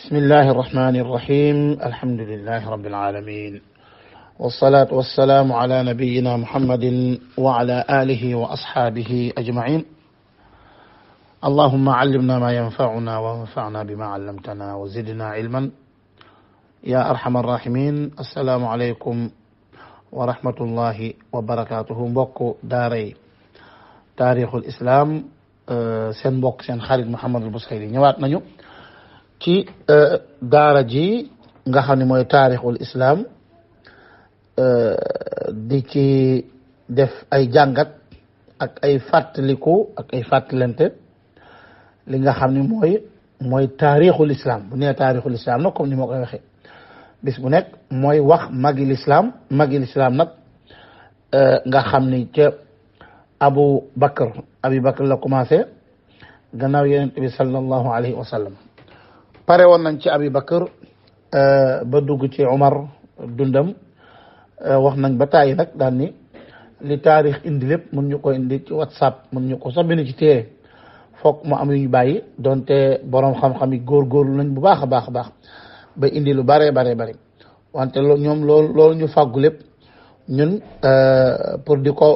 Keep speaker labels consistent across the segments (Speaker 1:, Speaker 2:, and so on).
Speaker 1: بسم الله الرحمن الرحيم. الحمد لله رب العالمين، والصلاة والسلام على نبينا محمد وعلى آله وأصحابه أجمعين. اللهم علمنا ما ينفعنا وانفعنا بما علمتنا وزدنا علما يا أرحم الراحمين. السلام عليكم ورحمة الله وبركاته. mbokk daaray taarixul islam seen mbokk seen xarit Mouhamadul Bouskhayri ñëwaat nañu ci daara ji nga xam ne mooy taarixul islam di ci def ay jàngat ak ay fàttaliku ak ay fàttalante li nga xam ne mooy taarixul islam. bu nee taarixul islam nag comme ni ma koy waxee bis bu nekk mooy wax magi lislaam nag nga xam ni ca Abu Bakr la commencé gannaaw Yonent bi sallallahu alayhi wa sallam. pare woon nañ ci Abi Bakr ba dugg ci Umar dundam. wax nañ ba tàyyi nag daan ni li taarix indi lépp mën ñu ko indi ci WhatsApp, mën ñu ko sax bind ci téere, foog mu am yu ñu bàyyi donte boroom xam-xam yi góorgóorlu nañ bu baax a baax ba indi lu bare wante ñoom loolu ñu fàggu lépp ñun pour di ko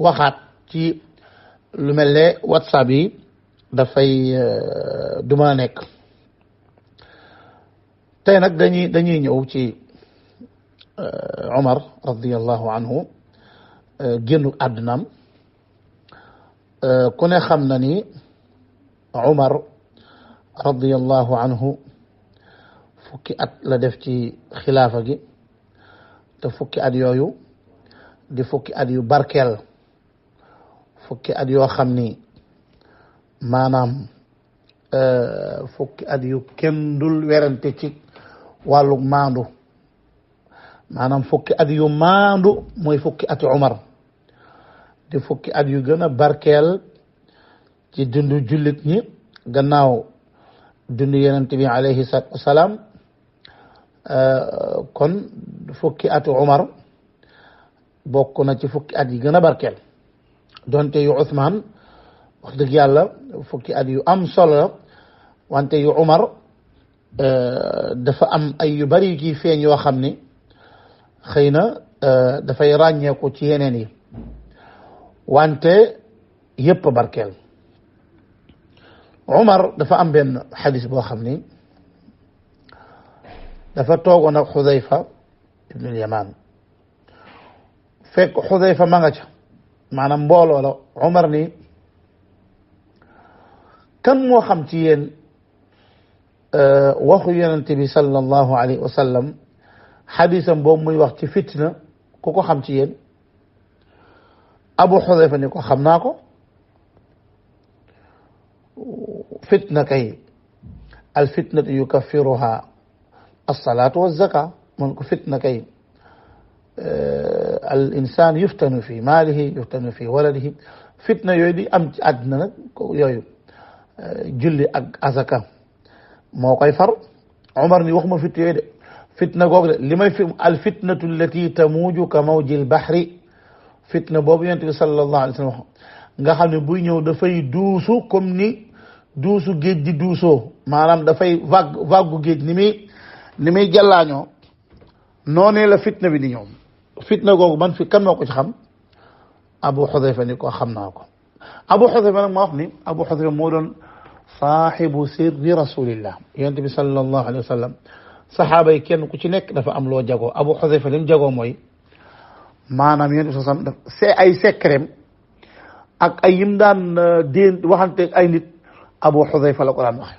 Speaker 1: waxaat ci lu mel ne WhatsApp yi dafay du mën a nekk. tey nag dañuy ñëw ci Umar radiyallahu anhu génnu àddunaam. ku ne xam na ni Umar radiyallahu anhu fukki at la def ci xilaafa gi, te fukki at yooyu di fukki at yu barkeel, fukki at yoo xam ni maanaam fukki at yu kenn dul werante ci wàllu maandu, maanaam fukki at yu maandu mooy fukki ati Umar, di fukki at yu gën a barkeel ci dundu jullit ñi gannaaw dundu Yonent bi alayhi salaatu wasalaam. kon fukki ati Umar bokk na ci fukki at yi gën a barkeel, donte yu Usmaan wax dëgg yàlla fukki at yu am solo la, wante yu Umar dafa am ay yu bari yu ciy feeñ yoo xam ni xëy na dafay ràññeeku ci yeneen yi, wante yépp barkeel. Umar dafa am benn xadis boo xam ni dafa toogoon ak Xudayfa ibnul Yamaan, fekk Xudayfa ma nga ca, maanaam mbooloo la. Umar ni kan moo xam ci yéen waxu Yonent bi sallallahu alayhi wa sallam, xadisam boobu muy wax ci fitna, ku ko xam ci yéen? Abu Xudayfa ni ko xam naa ko. fitna kay al fitnatu yukaffiruha as-salaatu wa zaka. mun ko fitna kay al insaan yuftanu fi maalihi, yuftanu fi waladihi. fitna yooyu di am ci àddina nag yooyu julli ak azaka moo koy far. Umar ni waxuma fitna yooyu de, fitna googu de li may fi al fitnatu allati tamuuju ka mawji al bahri. fitna boobu Yonent bi sallallahu alayhi wa sallam nga xam ne buy ñëw dafay duusu comme ni duusu géej di duusoo, maanaam dafay vague géej ni muy jàllaañoo, noonee la fitna bi di ñëw. fitna googu man fi kan moo ko ci xam? Abu Xudayfa ni ko xam naa ko. Abu Xudayfa nag ma wax ni Abu Xudayfa moo doon saaxibu sirri rasulillah. Yonent bi sallallahu alayhi wa sallam saxaaba yi kenn ku ci nekk dafa am loo jagoo. Abu Xudayfa li mu jagoo mooy maanaam Yonent bi sallam ay secret ak ay yim daan déen waxante ay nit, Abu Xudayfa la ko daan waxe.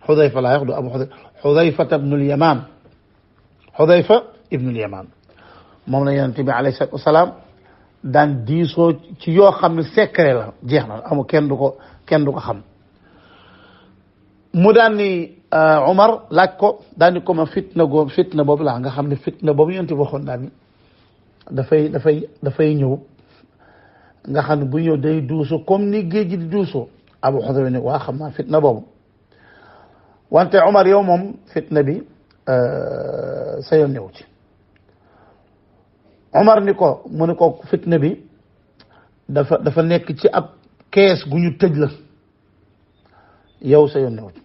Speaker 1: Xudayfa laa wax du Abu Xudayfa, Xudayfa ibnul Yamaan. Xudayfa ibnul Yamaan moom la Yonent bi alayhi salaatu wasalaam daan diisoo ci yoo xam ne secret la, jeex na, amul kenn du ko xam. mu daan ni Umar laaj ko, daan ni ko ma fitna boobu laa nga xam ne fitna boobu Yonent bi waxoon daan ni dafay ñëw nga xam ne bu ñëw day duusu comme ni géej gi di duusoo. Abu Xudayfa ni waa xam naa fitna boobu, wante Umar yow moom fitna bi sa yoon ñëw ci. Umar ni ko mu ne ko fitna bi dafa nekk ci ab kees gu ñu tëj la, yow sa yoon ñëw ci.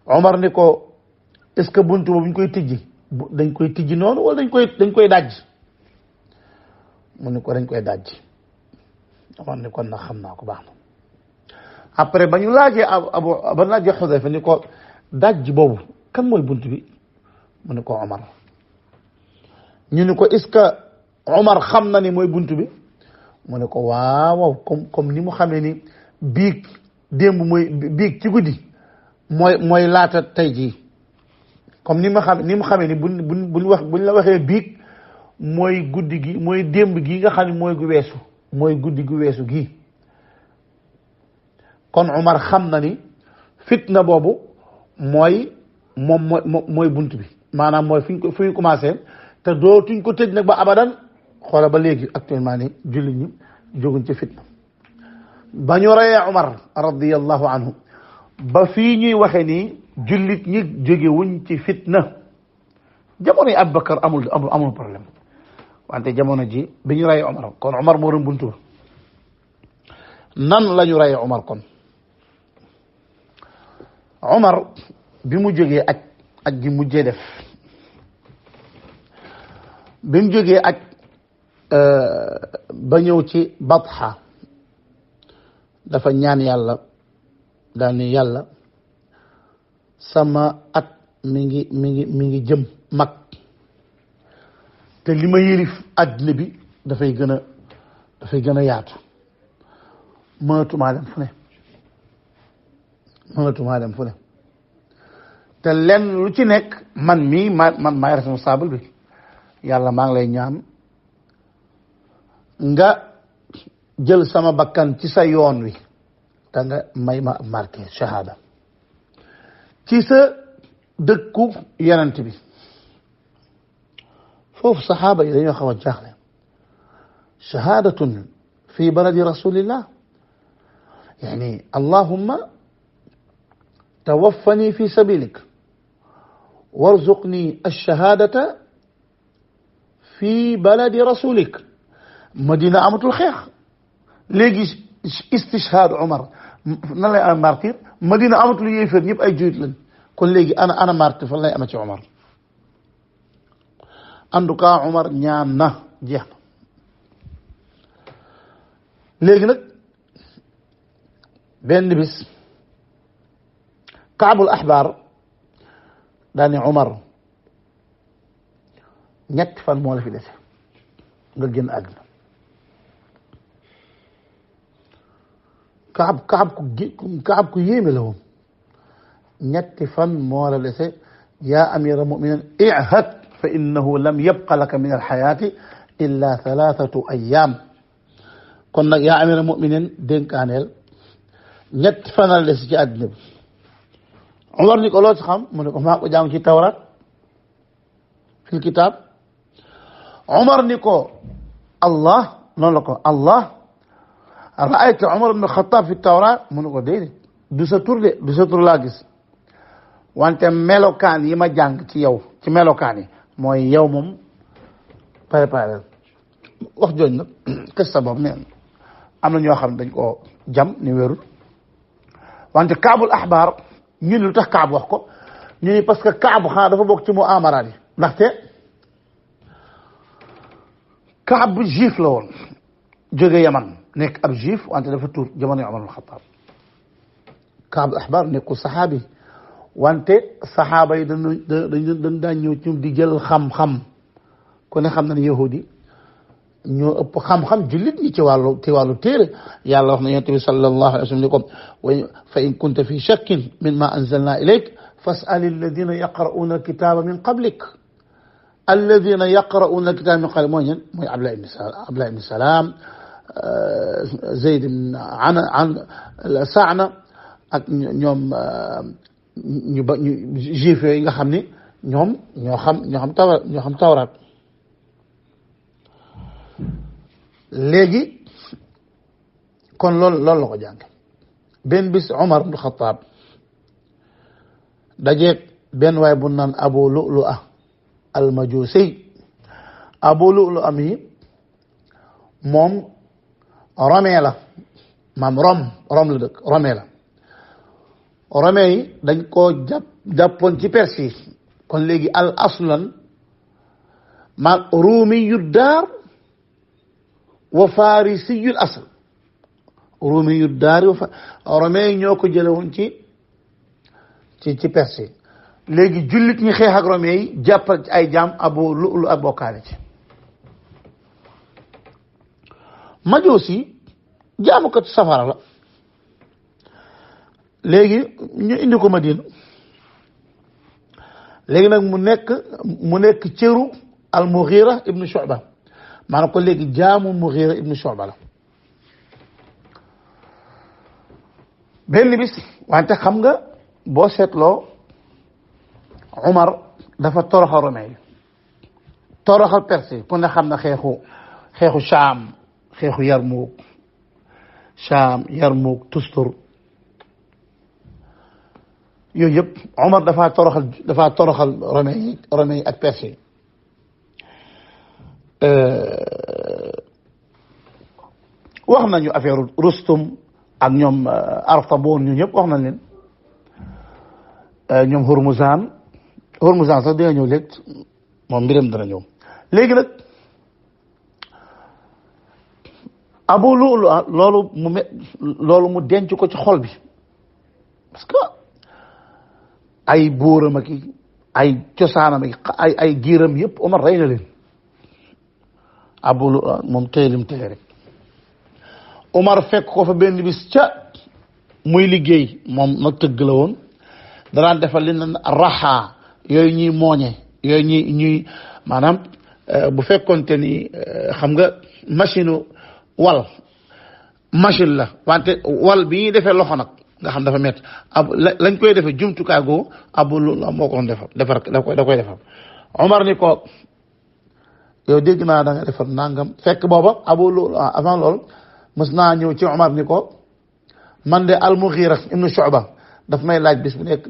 Speaker 1: Omar ni ko est ce que buntu boobu ñu koy tijji dañ koy tijji noonu wala dañ koy dajj mu ni ko dañ koy dajj. Omar ni kon nag xam naa ko baax na. après ba ñu laajee ba laajee Xudayfa ni ko dajj boobu kan mooy buntu bi mu ni ko Omar. ñu ni ko est ce que Omar xam na ni mooy buntu bi mu ne ko waaw comme ni mu xamee ni biig démb mooy biig ci guddi mooy laata tey jii comme ni mu xamee ni buñ la waxee biig mooy guddi gi mooy démb gi nga xam ne mooy guddi gu weesu gi. kon Omar xam na ni fitna boobu mooy bunt bi maanaam mooy fi ñu commencé te dootuñ ko tëj nag ba abadan. xoola ba léegi actuellement ni jullit ñi jóguñ ci fitna ba ñu reyee Umar radiyallahu anhu ba fii ñuy waxe nii jullit ñi jógewuñ ci fitna. jamono yi Abubakar amul problème wante jamono ji bi ñu reyee Umar kon Umar moo doon buntu nan la ñu reyee Umar kon Umar bi mu jógee aj gi mujjee def bi mu jógee aj ba ñëw ci Batha dafa ñaan yàlla daal ni yàlla sama at mi ngi jëm mag te li ma yilif àddina bi dafay gën a yaatu mënatumaa dem fu ne te lenn lu ci nekk man maay responsable bi yàlla maa ngi lay ñaan nga jël sama bakkan ci sa yoon wi te nga may ma marqué shahada ci sa dëkku yonent bi. foofu saxaaba yi dañoo xaw a jaaxle shahadatun fi baladi rasulillah yani allahumma tawaffani fi sabilik warzuqni ash-shahadata fi baladi rasulik. Madina amatul xeex léegi istishhaad Umar nan lay am martyr Madina amatul yéeféer ñëpp ay julit lañ kon léegi ana martyr fan lay ama ci Umar. en tout cas Umar ñaan na jeex na léegi nag benn bis Kaabul Ahbar daani Umar ñetti fan moo la fi dese nga génn àdduna. Kaab ku yéeme la woon ñetti fan moo la dese yaa amira muminin ihad fa innahu lam yabqa laka min alxayaati illa thalathatu ayam. kon nag yaa amira muminin dénkaaneel ñetti fan la dese ci àddina bi. Umar ni ko loo ci xam mu ne ko maa ko jàng ci tawrat fil kitab. Umar ni ko Allah noonu la ko Allah raaytu Umar ibn Xattaab fi tawraat mu ne ko déedéet du sa tur laa gis wante melokaan yi ma jàng ci yow ci melokaan yi mooy yow moom préparé wax jooju nag kës boobu ne am na ñoo xam ne dañ koo jam ni wérul wante Kaabul Ahbar ñu ne lu tax Kaab wax ko ñu ni parce que Kaab xanaa dafa bokk ci mu amaraat yi ndaxte Kaab bu juif la woon jóge Yaman nekk ab juif wante dafa tuur jamono Umar ibn Xattaab. Kaab Ahbar nekkul saxaabi wante saxaaba yi dañ daan ñëw ci di jël xam-xam ku ne xam na ne yahudi ñoo ëpp xam-xam jullit ñi ci wàllu téere yàlla wax na yonent bi sallallahu alayhi wa sallam ni ko fa in kunta fi shakkin mimma anzalna ilayk fas'al alladina yaqra'una alkitaba min qablik alladina yaqra'una alkitaba min qablik mooy ñen mooy Abdullah ibn Salam Zayd ibn Sa'na ak ñoom ñu juif yi nga xam ni ñoom ñoo xam tawraat léegi kon loolu la ko jàng. benn bis Umar ibn Xattaab dajeeg benn waay bu naan Abu Lu'lu'a al-Majusi. Abu Lu'lu'a mi moom Rome la maam Rome la dëkk Rome la romain yi dañ koo jàppoon ci perse yi kon léegi al aslan ma ruumi yu daar wa farisi yul asl ruumi yu daar romain yi ñoo ko jële woon ci perse yi léegi jullit ñi xeex ak romain yi jàppal ci ay jaam Abu Lu'lu ak bokkaale ci Majoosi jaamukat safara la léegi ñu indi ko Madina léegi nag mu nekk cëru al Mughira ibnu Shu'ba maanaam ko léegi jaamu Mughira ibnu Shu'ba la benn bis wante xam nga boo seetloo Umar dafa toroxal romain yi toroxal perse yi ku ne xam na xeexu Shaam xeexu Yarmuk Tustur yooyu yëpp Omar dafa toroxal romain yi ak perse yi wax nañu affaire Rustum ak ñoom Artaboon ñu ñëpp wax nañ leen ñoom Hurmuzan sax dina ñëw léegi moom mbiram dana ñëw léegi nag Abu Lu'lu loolu mu denc ko ci xol bi parce que ay buuram ak ay cosaanam ay giiram yëpp Omar rey na leen Abu Lu'lu moom téyelim téye rek Omar fekk ko fa benn bis ca muy liggéey moom nag tëgg la woon danaan defal li na raxa yooyu ñuy mooñe yooyu ñuy maanaam bu fekkonte ni xam nga machine machine la wante wal bi ñuy defee loxo nag nga xam dafa métti lañ koy defee jumtukaay goo Abu Lu'lu moo ko doon defar da koy defar Omar ni ko yow dégg naa da nga defar nangam fekk booba Abu Lu'lu avant loolu mës naa ñëw ci Omar ni ko man de al-Mughira ibnu Shu'ba daf may laaj bis bu nekk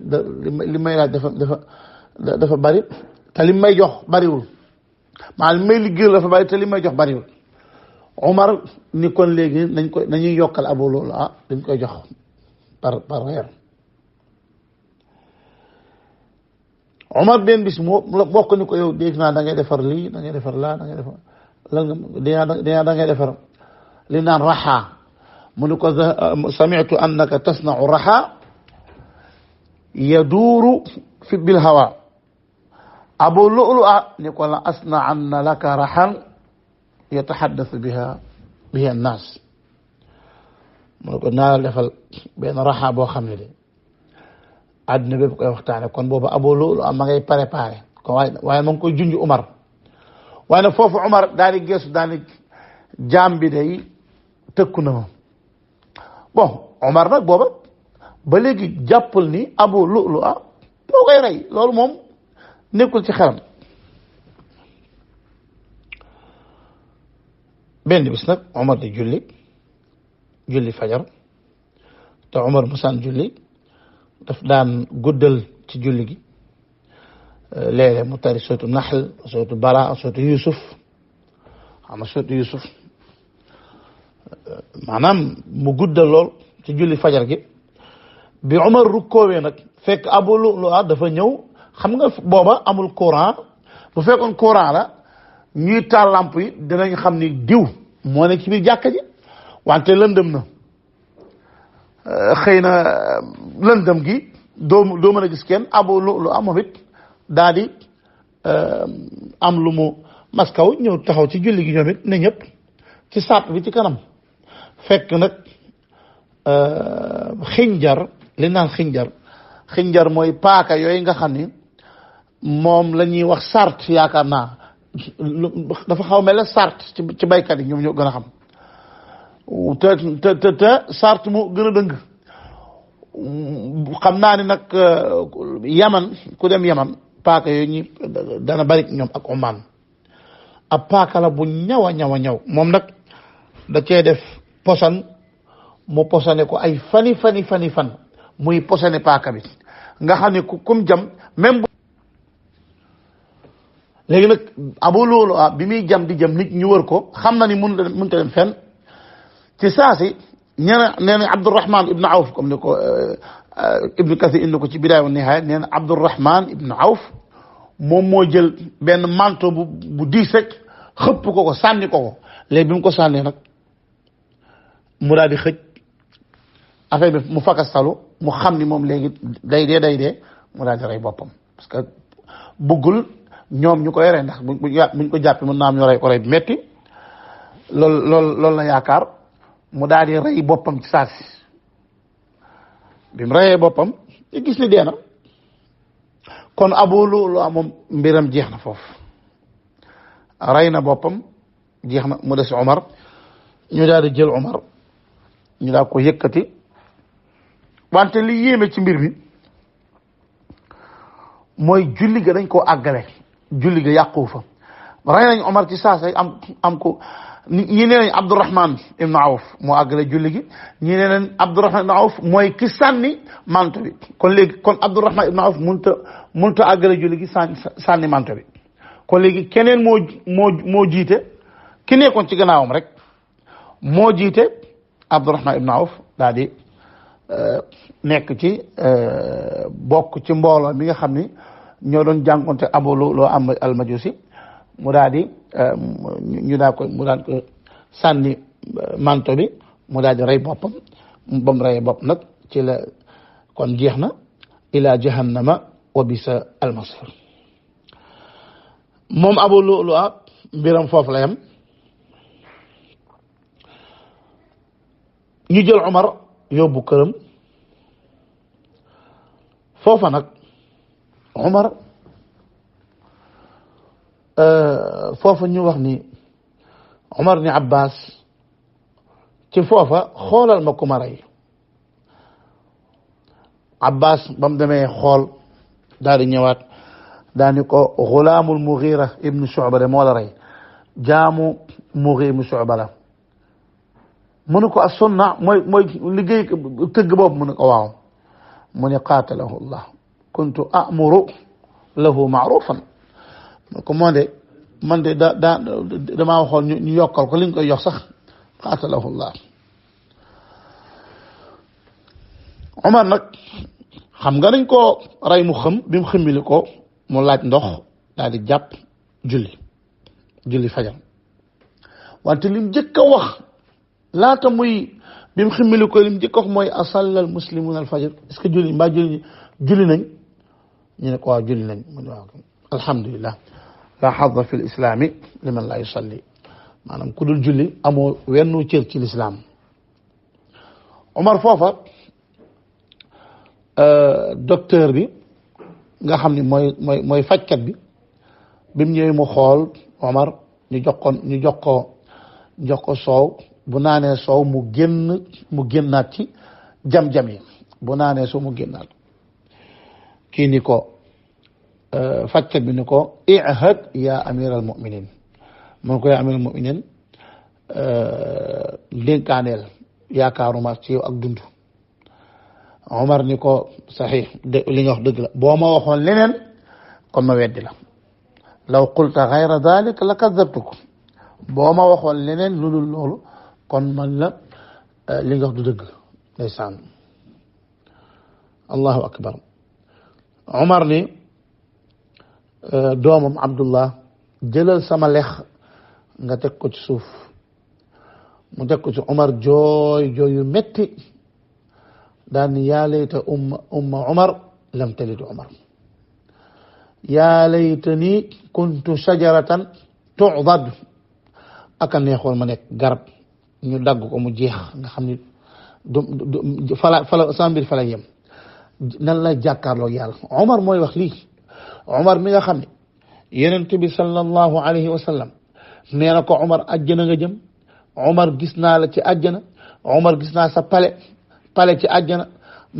Speaker 1: li may laaj dafa bari te li may jox bariwul maanaam li may liggéeyal dafa bari te li may jox bariwul Omar ni kon léegi nañuy yokkal Abu Lu'lu dañ koy jox par weer Omar benn bis moo bokk ni ko yow dégg naa da ngay defar lii da ngay defar laa da ngay defar lan nga da ngay defar li naan raxa mu ni ko sami'tu annaka tasna'u raxa yaduuru fi bil hawa Abu Lu'lu ni ko la asna'anna laka raxan yatahaddathu bihi an-nas mu ne ko naa la defal benn raxa boo xam ne de àdduna bépp koy waxtaane kon boobu Abu Lu'lu ma ngay préparé kon waaye ma ngi koy junj Umar waaye nag foofu Umar daal di geesu daal di jaam bi day tëkku na ma bon Umar nag booba ba léegi jàppal ni Abu Lu'lu boo koy rey loolu moom nekkul ci xelam benn bis nag Umar di julli fajar te Umar musaan julli daf daan guddal ci julli gi léeg-léeg mu tari sootu Nahl sootu Bara sootu Yusuf xam sootu Yusuf maanaam mu guddal lool ci julli fajar gi bi Umar rukkoowee nag fekk Abu Lu'lu dafa ñëw xam nga booba amul courant bu fekkoon courant la ñuy taal lamp yi dinañ xam ni diw moo ne ci biir jàkka ji wante lëndëm na xëy na lëndëm gi doo mën a gis kenn Abu Lu'lu moom it daal di am lu mu maskaw ñëw taxaw ci julli gi ñoom it ne ñëpp ci saat bi ci kanam fekk nag xinjar li naan xinjar mooy paaka yooyu nga xam ni moom la ñuy wax sart yaakaar naa dafa xaw mel ne sart ci baykat yi ñoom ñoo gën a xam te sart moo gën a dëng xam naa ni nag Yaman ku dem Yaman paaka yooyu ñi dana bari ñoom ak Oman ab paaka la bu ñaw a ñaw moom nag da cee def posan mu posane ko ay fan muy posane paaka bi nga xam ne kum jam même léegi nag Abu Lu'lu bi muy jam di jam nit ñu wër ko xam na ni mënut a dem fenn ci saa si nee na Abdurrahman ibn Awf comme ni ko ibnu Kathir indi ko ci bidaaya wa nihaaya nee na Abdurrahman ibnu Awf moom moo jël benn manteau bu diis rek xëpp ko sànni ko léegi bi mu ko sànnee nag mu daal di xëj affaire bi mu fakastalu mu xam ni moom léegi day dee mu daal di rey boppam parce que bëggul ñoom ñu koy rey ndax buñ ko jàppee mën naa am ñu rey ko rey bi metti loolu la yaakaar mu daal di rey boppam ci saasi bi mu reyee boppam te gis ni dee na kon Abu Lu'lu'a moom mbiram jeex na foofu rey na boppam jeex na mu des Umar ñu daal di jël Umar ñu daal ko yëkkati wante li yéeme ci mbir mi mooy julli ga dañ koo àggale julli ga yàqu fa rey nañ Umar ci saasa am ko ñi nee nañ Abdurrahman ibn Awf moo àggale julli gi ñi nee nañ Abdurrahman ibn Awf mooy ki sànni manto bi kon Abdurrahman ibn Awf mënta àggale julli gi sànni manto bi kon léegi keneen moo jiite ki nekkoon ci gannaawam rek moo jiite Abdurrahman ibn Awf daal di nekk ci bokk ci mbooloo mi nga xam ni ñoo doon jànkonte Abu Lu'lu'a al-Majusi mu daal di mu daal ko sànni manto bi mu daal di rey boppam ba mu reyee bopp nag ci la kon jeex na ila jahannama wa bisa al-masir moom Abu Lu'lu'a mbiram foofu la yam ñu jël Umar yóbbu këram foofa nag Umar foofa ñu wax ni Umar ni Abbas ci foofa xoolal ma ku ma rey Abbas ba mu demee xool daal di ñëwaat daal ni ko Ghulaamul Mughira ibnu Shu'ba de moo la rey jaamu Mughira ibnu Shu'ba la mu ne ko as-sunna mooy liggéey tëgg boobu mu ne ko waaw mu ne qaatalahu Allah kuntu amuru lahu ma'rufan ko man de damaa waxoon ñu yokkal ko li ñu koy jox sax qaatalahu Allah Umar nag xam nga dañ ko rey mu xam bi mu xëmmili ko mu laaj ndox daal di jàpp julli fajar wante lim jëkk a wax laata muy bi mu xëmmili ko lim jëkk a wax mooy asalla al muslimun al fajr est-ce que julli nañ ñu ne ko waaw julli nañ mu ne waaw alhamdulillah la hadda fi l islami liman la yusalli maanaam ku dul julli amoo wenn cër ci l'islam Omar foofa docteur bi nga xam ni mooy fajkat bi mu ñëwee mu xool Omar ñu jox ko soow bu naanee soow mu génnaat ci jam-jam yi bu naanee soow mu génnaat kii ni ko fajkat bi ni ko i'had ya amir al mu'minin mun ko ya amir al mu'minin dénkaaneel yaakaaruma ci yow ak dund Omar ni ko saxiix li nga wax dëgg la boo ma waxoon leneen kon ma weddi la law qulta ghayra dhalik la kadhabtuk boo ma waxoon leneen lu dul loolu kon man la li nga wax du dëgg ndeysaan allahu akbar Omar ni doomam Abdullah jëlal sama lex nga teg ko ci suuf mu teg ko ci Omar jooy yu metti daan ni yaa layta umma Omar lam talid Omar yaa laytani kuntu shajaratan tu'dad aka neexoon ma nekk garab ñu dagg ko mu jeex nga xam ni fala sama mbir fala yem nan la jàkkaarloo yàlla Omar mooy wax lii Omar mi nga xam ne yonent bi sallallahu alayhi wa sallam nee na ko Omar àjjana nga jëm Omar gis naa la ci àjjana Omar gis naa sa pale ci àjjana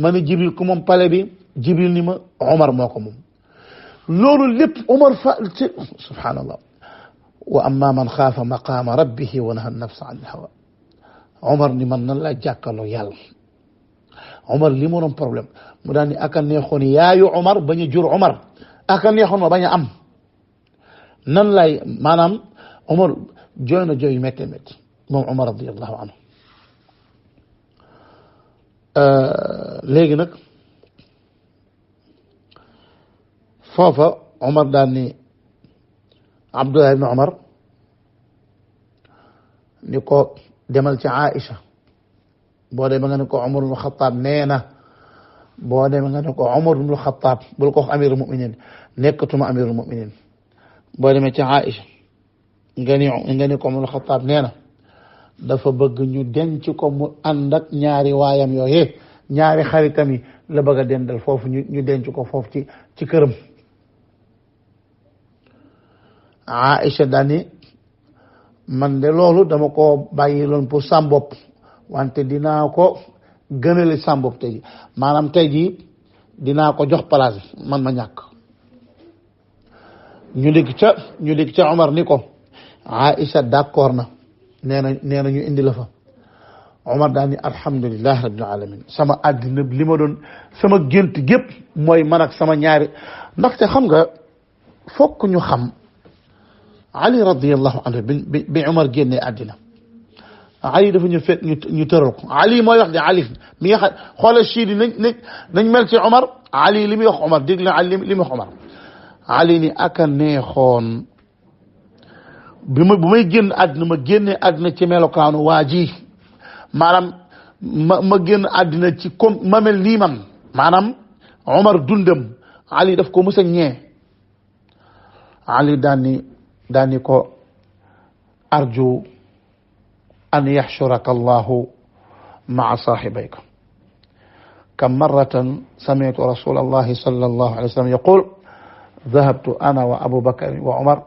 Speaker 1: ma ne Jibril ku moom pale bi Jibril ni ma Omar moo ko moom loolu lépp Omar ci subhanallah wa amma man xaafa maqaama rabbihi wa naha nafsa an hawa Omar ni man nan laa jàkkaarloo yàlla Omar li mu doon problème mu daan ni aka neexoon yaayu Omar bañ a jur Omar aka neexoon ma bañ a am nan lay maanaam Omar jooy na jooy yu métti métti moom Omar radiyallahu anhu léegi nag foofa Omar daan ni Abdullah ibn Omar ni ko demal ci Aïcha boo demee nga ne ko Omar ibn Khattab nee na boo demee nga ne ko Omar ibn Khattab bul ko wax amirul muminin nekkatuma amirul muminin boo demee ci Aïcha nga ni ko Omar ibn Khattab nee na dafa bëgg ñu denc ko mu ànd ak ñaari waayam yooyee ñaari xaritam yi la bëgg a dendal foofu ñu denc ko foofu ci këram. Aïcha dani man de loolu dama ko bàyyi loon pour sam bopp wante dinaa ko gënale sam bopp tey ji maanaam tey jii dinaa ko jox place man ma ñàkk. ñu dikk ca Omar ni ko Aïcha d'accord na nee na ñu indi la fa. Omar daal ni alhamdulilah rabbil alamin sama àddina li ma doon sama gént gépp mooy man ak sama ñaari ndaxte xam nga fokk ñu xam Ali radiyallahu anhu bi Omar génnee àddina Ali dafa ñu fekk ñu tëral ko Ali mooy wax de Ali mi nga xam xoolal chiit yi nañ mel ci Omar Ali li muy wax Omar dégg la Ali li muy wax Omar Ali ni aka neexoon bu may génn àddina ma génnee àddina ci melokaanu waa ji maanaam ma génn àddina ci comme ma mel nii man maanaam Omar dundam Ali daf ko mës a ñee Ali daani ko arju an yaxshuraka allahu maa saaxibayka kam marratan sami'tu rasul allahi sallallahu alayhi wa sallam yaqul dahabtu ana wa abu bakar wa umar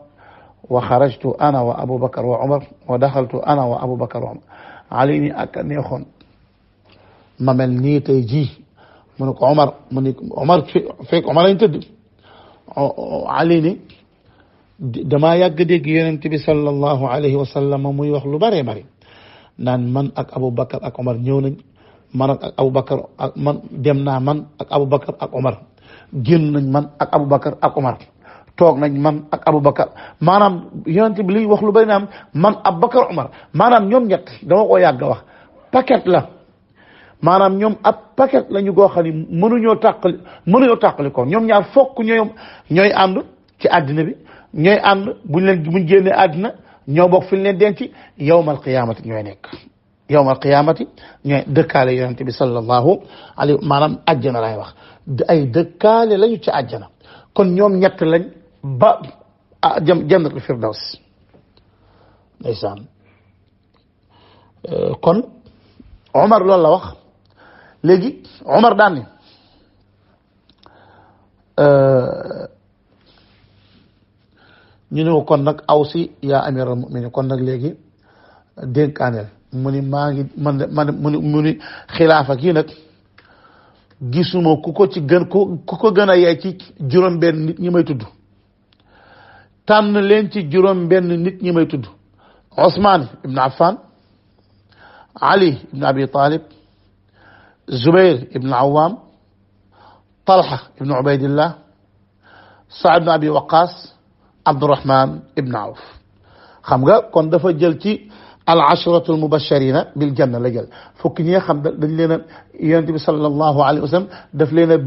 Speaker 1: wa xarajtu ana wa abu bakar wa umar wa daxaltu ana wa abu bakar wa umar Ali ni ak neexoon ma mel nii tey jii mu ne ko Omar mu ne Omar fekk Omar lañ tëdd Ali ni damaa yàgg dégg yonent bi sallallahu alayhi wa sallam muy wax lu bëree bëri naan man ak Aboubacar ak Omar ñëw nañ man ak Aboubacar ak man dem naa man ak Aboubacar ak Omar génn nañ man ak Aboubacar ak Omar toog nañ man ak Aboubacar maanaam yonent bi liy wax lu bëri naam man Aboubacar Omar maanaam ñoom ñett dama ko yàgg wax paquet la maanaam ñoom ab paquet la ñu goo xam ne mënuñoo tàqali ko ñoom ñaar fokk ñooy ànd ci àddina bi ñooy ànd buñ génnee àddina ñoo bokk fi ñu leen denc yawmal qiyaamati ñooy nekk yawmal qiyaamati ñooy dëkkaale yonent bi sallallahu alayhi maanaam àjjana laay wax ay dëkkaale lañu ci àjjana kon ñoom ñett lañ ba jannatul firdaws ndeysaan kon Omar loolu la wax léegi Omar daan ni ñu ne ko kon nag aw si yaa amiral muminin kon nag léegi dénkaaneel mu ni maa ngi mu ni xilaafa kii nag gisuma ku ko gën a yey ci juróom benn nit ñi may tudd tànn leen ci juróom benn nit ñi may tudd Ousmane ibn Affan Ali ibn Abi Talib Zubair ibn Awam Talha ibn Ubaydillah Saad ibn Abi Waqas Abdurrahman ibn Awf xam nga kon dafa jël ci al ashratul mubashirina bil janna la jël fukki ñi nga xam dañ leen a yonent bi sallallahu alayhi wa sallam daf leen a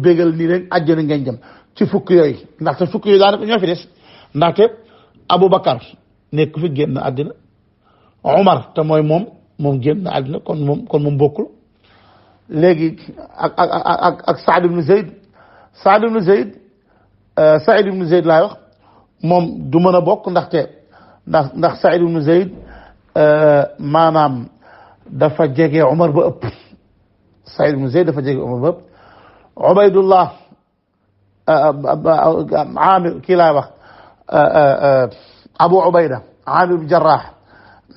Speaker 1: bégal ni leen àjjana ngeen jëm ci fukki yooyu ndaxte fukki yooyu daanaka ñoo fi des ndaxte Aboubacar nekk fi génn àddina Omar te mooy moom génn àddina kon moom bokkul léegi ak Saad ibn Zayd Saad ibn Zayd Saïd ibn Zayd laay wax moom du mën a bokk ndax Saïd ibn Zayd maanaam dafa jege Omar ba ëpp Saïd ibn Zayd dafa jege Omar ba ëpp Ubaydullah Amir kii laay wax Abu Ubayda Amir ibn Jarrah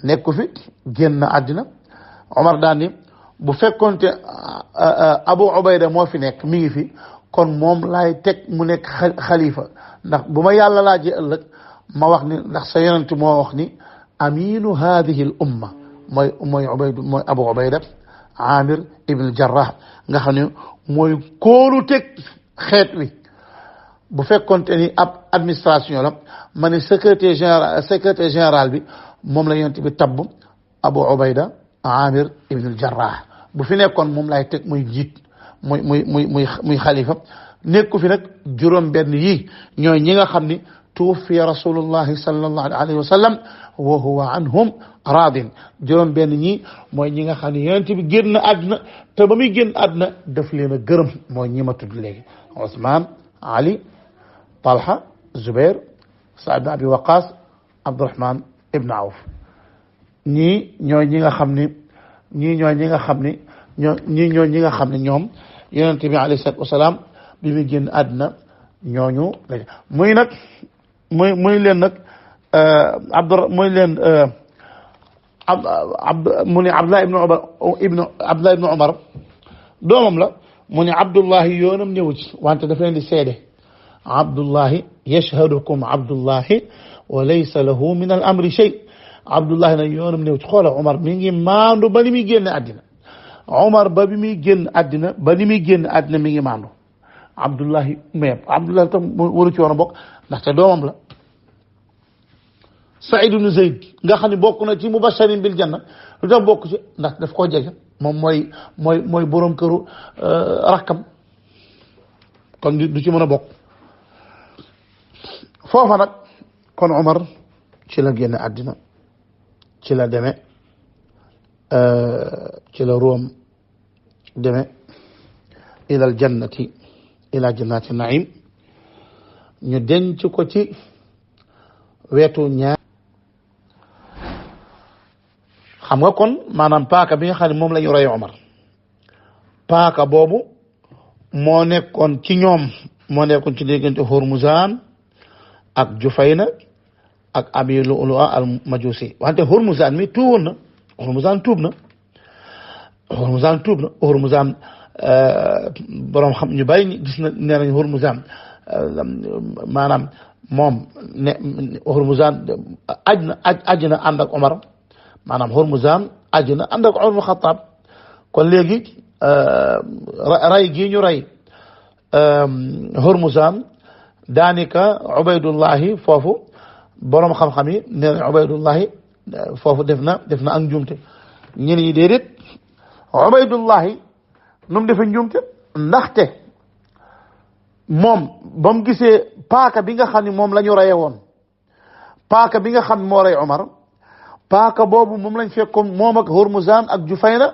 Speaker 1: nekku fi génn àddina Omar daan ni bu fekkoonte Abu Ubayda moo fi nekk mi ngi fi kon moom laay teg mu nekk xalifa ndax bu ma yàlla laajee ëllëg ma wax ni ndax sa yonent moo wax ni aminu hadihi al umma mooy Abu Ubayda Amir ibn Jarrah nga xam ne mooy kóolu teg xeet wi bu fekkonte ni ab administration la ma ne secrétaire général bi moom la yonent bi tabb Abu Ubayda Amir ibn Jarrah bu fi nekkoon moom laay teg muy jiit muy xalifa nekku fi nag juróom benn yi ñooy ñi nga xam ni tuwfiya rasulullahi sallallahu alayhi wa sallam wa huwa anhum raadin juróom benn ñi mooy ñi nga xam ne yonent bi génn àdduna te ba muy génn àdduna daf leen a gërëm mooy ñi ma tudd léegi Ousmane Ali Talha Zubair Saad bin Abi Waqas Abdurahman ibn Awf ñii ñooy ñi nga xam ni ñii ñooy ñi nga xam ni ñii ñooy ñi nga xam ne ñoom yonent bi alayhi salaatu wasalaam bi muy génn àdduna ñooñu muy nag muy leen nag muy leen mu ne Abdullah ibn Umar doomam la mu ne Abdullahi yoonam ñëwu ci wante dafa leen di seede Abdullahi yashhadukum Abdullahi wa laysa lahu min al amri shay Abdullahi nag yoonam ñëwu ci xoola Umar mi ngi maandu ba ni muy génn àddina Umar ba bi muy génn àddina ba ni muy génn àddina mi ngi maandu Abdullahi mais Abdullahi tam waru ci woon a bokk ndaxte doomam la Saïd ibn Zayd nga xam ne bokk na ci mubashirin bil janna lu tax bokk ci ndax daf koo jege moom mooy borom këru rakkam kon du ci mën a bokk foofa nag kon Umar ci la génn àddina ci la deme ci la Room deme ila jannati naim ñu denc ko ci wetu ñaar xam nga kon maanaam paaka bi nga xam ne moom la ñu rey Omar paaka boobu moo nekkoon ci ñoom moo nekkoon ci diggante Hurmuzan ak Jufayna ak Abi Lu'lu'a al Majusi wante Hurmuzan mi tuuboon na Hurmuzan tuub na Hurmuzan borom xam ñu bari gis na nee nañ Hurmuzan maanaam moom ne Hurmuzan aj na ànd ak Omar maanaam Hurmuzan aj na ànd ak Omar ibn Khattab kon léegi rey gii ñu rey Hurmuzan daanaka Ubaydullahi foofu borom xam-xam yi nee nañ Ubaydullahi foofu def na ak njuumte ñeneen ñi déedéet Ubaydullahi nu mu defee njuumte ndaxte moom ba mu gisee paaka bi nga xam ne moom la ñu reye woon paaka bi nga xam ne moo rey Omar paaka boobu moom lañ fekkoon moom ak Hurmuzan ak Jufayna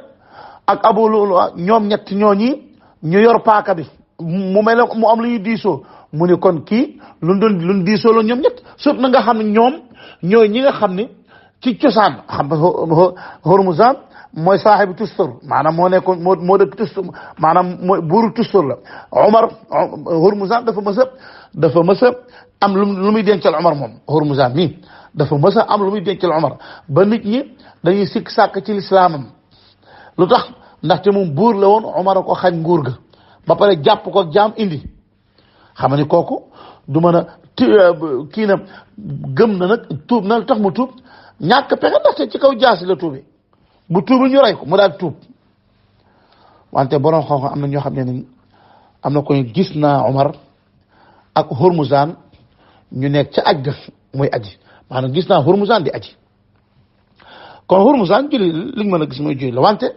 Speaker 1: ak Abu Lu'lu'a ñoom ñett ñooñi ñu yor paaka bi mu mel mu am lu ñuy diisoo mu ne kon kii luñ diisoo la ñoom ñett surtout na nga xam ne ñoom ñooy ñi nga xam ne ci cosaan xam nga Hurmuzan mooy saaxibu Tustur maanaam moo nekkoon moo dëkk Tustur maanaam mooy buuru Tustur la Omar Hurmuzan dafa mës a am lu muy dencal Omar moom Hurmuzan nii dafa mës a am lu muy dencal Omar ba nit ñi dañuy sikk sàkk ci lislaamam lu tax ndaxte moom buur la woon Omar a ko xañ nguur ga ba pare jàpp ko jaam indi xam nga ni kooku du mën a kii na gëm na nag tuub na lu tax mu tuub ñàkk pexe ndaxte ci kaw jaasi la tuubi bu tuubi ñu rey ko mu daal tuub wante borom xam-xam am na ñoo xam ne ni am na ko gis naa Omar ak Hurmuzan ñu nekk ca aj ga muy aji maanaam gis naa Hurmuzan di aji kon Hurmuzan julli li nga mën a gis mooy julli la wante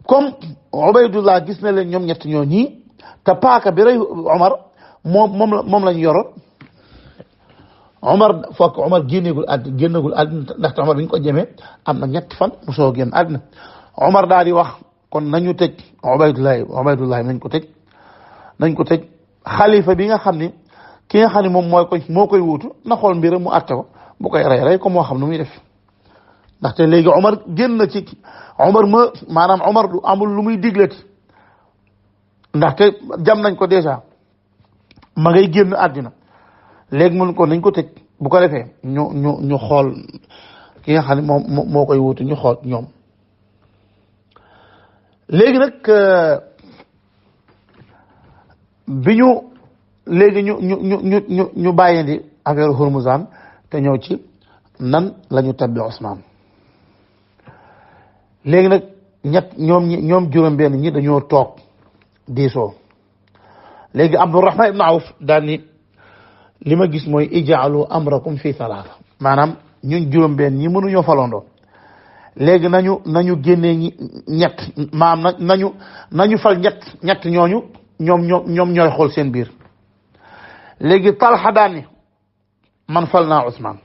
Speaker 1: comme Ubaydullah gis na leen ñoom ñett ñoo ñii te paaka bi rey Omar moom lañ yoroon Omar fokk Omar génnagul àddina ndaxte Omar bi ñu ko jëmee am na ñetti fan mu soo génn àddina Omar daal di wax kon nañu tëj Ubaydullah nañ ko tëj xalifa bi nga xam ni ki nga xam ne moom moo koy wuutu na xool mbiram mu àtte ko bu koy rey ko moo xam nu muy def ndaxte léegi Omar génn na ci maanaam Omar du amul lu muy digleti ndaxte jam nañ ko déjà ma ngay génn àddina léegi mun ko nañ ko tëj bu ko defee ñu xool ki nga xam ne moo koy wuutu ñu xool ñoom léegi nag bi ñu bàyyindi affaire Hurmuzan te ñëw ci nan la ñu tabbi Ousmane léegi nag ñoom juróom-benn ñi dañoo toog diisoo léegi Abdurrahman ibn Awf daal ni li ma gis mooy ijaalu amrakum fi salaasa maanaam ñun juróom-benn ñi mënuñoo falondoo léegi nañu génnee ñett maanaam nañu fal ñett ñooñu ñoom ñooy xool seen biir léegi Talha daan ni man fal naa Ousmane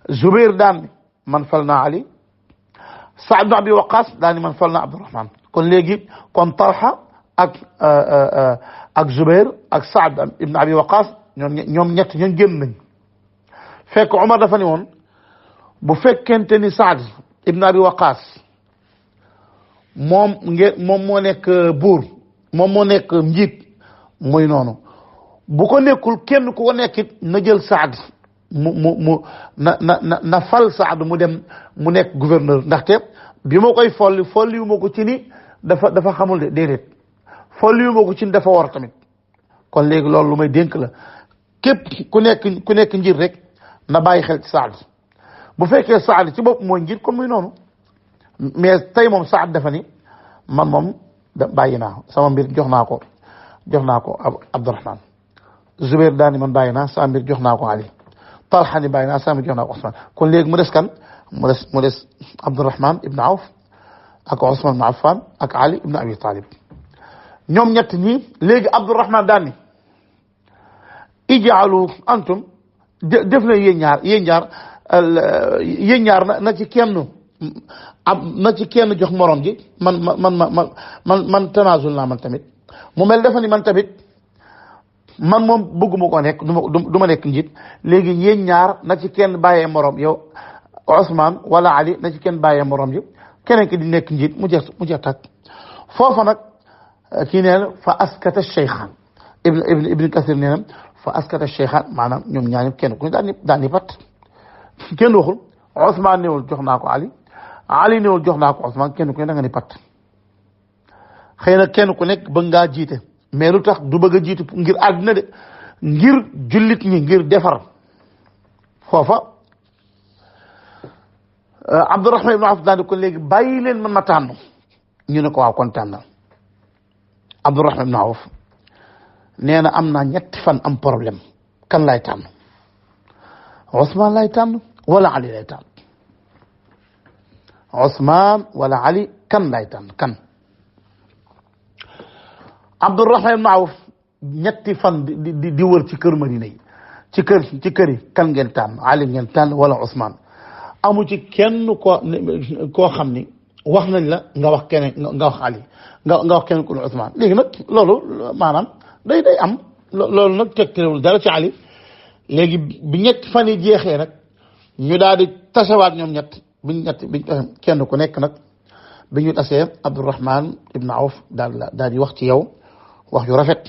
Speaker 1: Zubair daan ni man fal naa Ali Saad ibn Abi Waqas daan ni man fal naa Abdurrahman kon léegi kon Talha ak Zubair ak Saad ibn Abi Waqas ñoom ñett ñoom génn nañ fekk Omar dafa ni woon bu fekkente ni Saad ibn Abi Waqas moom moo nekk buur moom moo nekk njiit muy noonu bu ko nekkul kenn ku ko nekkit na jël Saad na fal Saad mu dem mu nekk gouverneur ndaxte bi ma koy folli yu ma ko ci ni dafa xamul de déedéet folli yu ma ko ci ni dafa war tamit kon léegi loolu lu may dénk la képp ku nekk njiit rek na bàyyi xel ci Saad bu fekkee Saad ci bopp mooy njiit kon muy noonu mais tey moom Saad dafa ni man moom bàyyi naa sama mbir jox naa ko Abdurrahman Zubair daani man bàyyi naa sama mbir jox naa ko Ali Talha ni bàyyi naa sama mbir jox naa ko Ousmane kon léegi mu des kan mu des Abdurrahman ibn Awf ak Ousmane ibn Affan ak Ali ibn Abi Talib ñoom ñett ñi léegi Abdurrahman daani ijaalu antum def na yéen ñaar na ci kenn jox morom ji man tanaasul naa man tamit mu mel dafa ni man tamit man moom bëgguma ko nekk du ma nekk njiit léegi yéen ñaar na ci kenn bàyyee morom yow Ousmane wala Ali na ci kenn bàyyee morom ji keneen ki di nekk njiit mu jeex tàkk foofa nag kii nee na fa askata cheykhaan ibn Kasir nee na fa askata cheykhaan maanaam ñoom ñaar ñëpp kenn ku ne daan ni pat kenn waxul Ousmane néewul jox naa ko Ali néewul jox naa ko Ousmane kenn ku ne da nga ni pat xëy na kenn ku nekk bëgg ngaa jiite mais lu tax du bëgg a jiite ngir àddina de ngir jullit ñi ngir defar foofa Abdurrahman ibn Awf daal ko léegi bàyyi leen man ma tànn ñu ne ko waaw kon tànn Abdurrahman ibn Awf nee na am naa ñetti fan am problème kan lay tànn Ousmane lay tànn wala Ali lay tànn Ousmane wala Ali kan lay tànn kan Abdurrahman ibn Awf ñetti fan di wër ci kër Madina yi ci kër yi kan ngeen tànn Ali ngeen tànn wala Ousmane amu ci kenn koo xam ni wax nañ la nga wax keneen nga wax Ali nga wax keneen ku Ousmane léegi nag loolu maanaam day am loolu nag tegtalewul dara ci Ali léegi bi ñetti fan yi jeexee nag ñu daal di tasewaat ñoom biñ kenn ku nekk nag bi ñu tasee Abdurrahman ibn Awf daal di wax ci yow wax yu rafet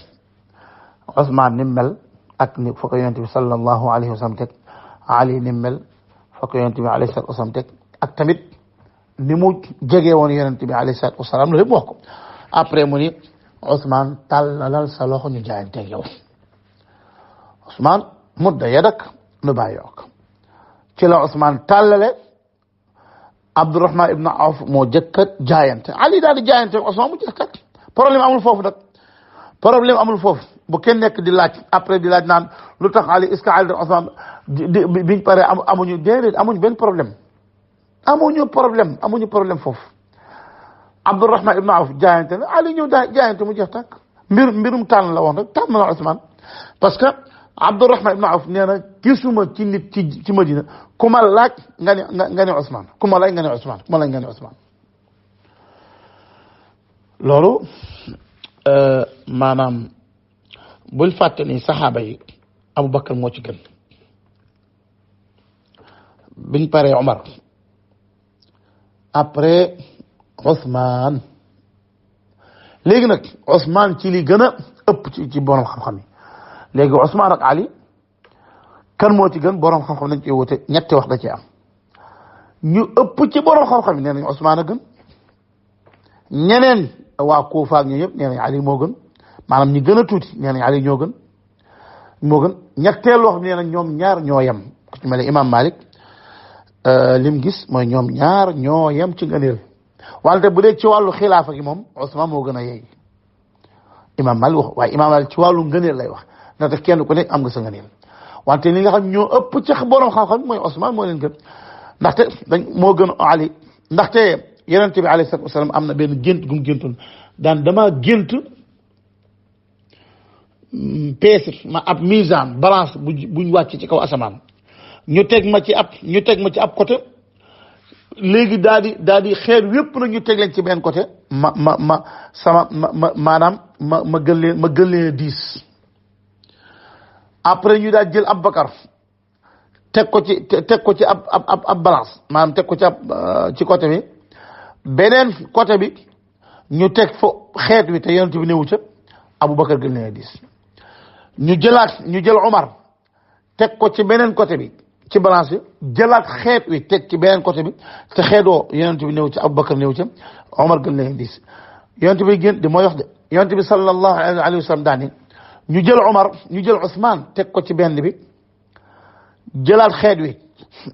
Speaker 1: Ousmane ni mel ak ni fa ko yonent bi sallallahu alayhi wa sallam teg Ali ni mel fa ko yonent bi alayhi salatu wasalam teg ak tamit ni mu jege woon yonent bi alayhi salatu wasalam loolu lépp wax ko après mu ni Ousmane tàllalal sa loxo ñu jaayanteeg yow Ousmane mudda yadak nu bàyyi yook ci la Ousmane tàllale Abdurrahman ibn Awf moo jëkk a jaayante Ali daal di jaayante Ousmane mu jeex kat problème amul foofu nag problème amul foofu bu kenn nekk di laaj après di laaj naan lu tax Ali est-ce que Ali da Ousmane biñ pare amuñu déedéet amuñu benn problème amuñu problème foofu Abdurrahman ibn Awf jaayante na Ali ñëw jaayante mu jeex tàkk mbirum tànn la woon rek tànn la Ousmane parce que Abdurrahman ibn Awf nee na gisuma ci nit ci Madina ku ma laaj nga ne Ousmane ku ma laaj nga ne Ousmane loolu maanaam bul fàtte ni saxaaba yi Aboubacar moo ci gën biñ paree Omar après Ousmane léegi nag Ousmane ci li gën a ëpp ci borom xam-xam yi léegi Ousmane ak Ali kan moo ci gën borom xam-xam dañ koy wute ñetti wax da ci am ñu ëpp ci borom xam-xam yi nee nañ Ousmane a gën ñeneen waa Kuufa ak ñoom ñëpp nee nañ Ali moo gën maanaam ñi gën a tuuti nee nañ Ali moo gën ñetteel wax nee nañ ñoom ñaar ñoo yem ku ci mel ne Imam Malik lim gis mooy ñoom ñaar ñoo yem ci ngëneel wante bu dee ci wàllu xilaafa gi moom Ousmane moo gën a yeey Imam Malik wax waaye Imam Malik ci wàllu ngëneel lay wax ndaxte kenn ku nekk am nga sa ngëneel wante li nga xam ñoo ëpp ci borom xam-xam mooy Ousmane moo leen gën ndaxte moo gën Ali ndaxte yonent bi alayhi salaatu wasalaam am na benn gént gum géntoon daan damaa gént peese ma ab misaan balance buñ wàcc ci kaw asamaan ñu teg ma ci ab côté léegi daal di xeer yépp na ñu teg leen ci benn côté maanaam ma gën leen diis après ñu daal jël Abubakar teg ko ci ab balance maanaam teg ko ci ci côté bi beneen côté bi ñu teg fo xeet wi te yonent bi newu ca Abubakar gën leen diis ñu jël Omar teg ko ci beneen côté bi ci balance bi jëlaat xeet wi teg ci beneen côté bi te xeetoo yonent bi néew ci Abubakar néew ca Omar gën leen diis yonent bi gën di mooy wax de yonent bi sallallahu alayhi wa sallam daani ñu jël Omar ñu jël Ousmane teg ko ci benn bi jëlaat xeet wi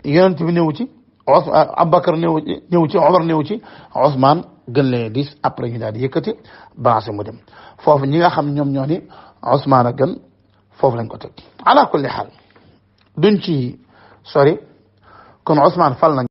Speaker 1: yonent bi néew ci Abubakar néew ci Omar néew ci Ousmane gën leen diis après ñu daal di yëkkati balance mu dem foofu ñi nga xam ñoom ñoo ni Ousmane a gën foofu lañ ko teg ala kulli xaal duñ ci sori kon Ousmane fal nañ